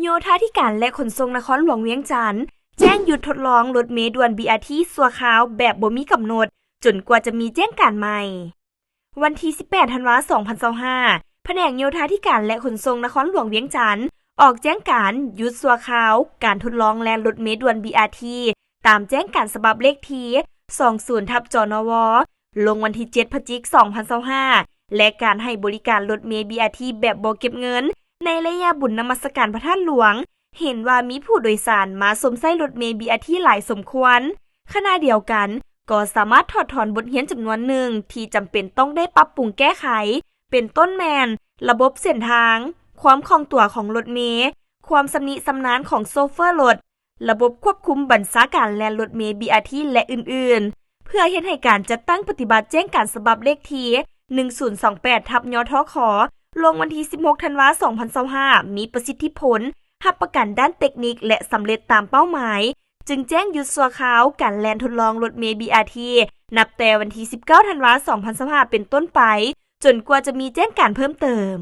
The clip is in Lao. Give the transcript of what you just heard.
ໂຍທາທິການ ແລະ ຂົນສົ່ງນະຄອນຫຼວງວຽງຈັນ ແຈ້ງຢຸດທົດລອງລົດເມດ່ວນ ບີອາທີ ຊົ່ວຄາວແບບບໍ່ມີກຳນົດ ຈົນກວ່າຈະມີແຈ້ງການໃໝ່. ວັນທີ ສິບແປດ ທັນວາ ສອງພັນຊາວຫ້າ ພະແນກໂຍທາທິການ ແລະ ຂົນສົ່ງນະຄອນຫຼວງວຽງຈັນ ອອກແຈ້ງການຢຸດຊົ່ວຄາວການທົດລອງແລ່ນລົດເມດ່ວນ ບີອາທີ ຕາມແຈ້ງການສະບັບເລກທີ ສອງສູນ ທັບ ຈນວ ລົງວັນທີ ເຈັດ ພະຈິກ ສອງພັນຊາວຫ້າ ແລະ ການໃຫ້ບໍລິການລົດເມ ບີອາທີ ແບບບໍ່ເກັບເງິນ ໃນໄລຍະບຸນນະມັດສະການພະທາດຫຼວງ ເຫັນວ່າມີຜູ້ໂດຍສານມາຊົມໃຊ້ລົດເມ ບີອາທີ ຫຼາຍສົມຄວນ. ຂະນະດຽວກັນ ກໍສາມາດຖອດຖອນບົດຮຽນຈຳນວນໜຶ່ງທີ່ຈຳເປັນຕ້ອງໄດ້ປັບປຸງແກ້ໄຂ ເປັນຕົ້ນແມ່ນ ລະບົບເສັ້ນທາງ, ຄວາມຄ່ອງຕົວຂອງລົດເມ, ຄວາມຊຳນິຊຳນານຂອງໂຊເຟີລົດ, ລະບົບຄວບຄຸມບັນຊາການແລ່ນລົດເມ ບີອາທີ ແລະ ອື່ນໆ ເພື່ອເຮັດໃຫ້ການຈັດຕັ້ງປະຕິບັດແຈ້ງການສະບັບເລກທີ ໜຶ່ງສູນສອງແປດ ທັບ ຍທຂ ລົງວັນທີ ສິບຫົກ ທັນວາ ສອງພັນຊາວຫ້າ ມີປະສິດທິຜົນ ຮັບປະກັນດ້ານເຕັກນິກ ແລະ ສຳເລັດຕາມເປົ້າໝາຍ, ຈຶ່ງແຈ້ງຢຸດຊົ່ວຄາວການແລ່ນທົດລອງລົດເມ ບີອາທີ ນັບແຕ່ວັນທີ ສິບເກົ້າ ທັນວາ ສອງພັນຊາວຫ້າ ເປັນຕົ້ນໄປ ຈົນກວ່າຈະມີແຈ້ງການເພີ່ມເຕີມ.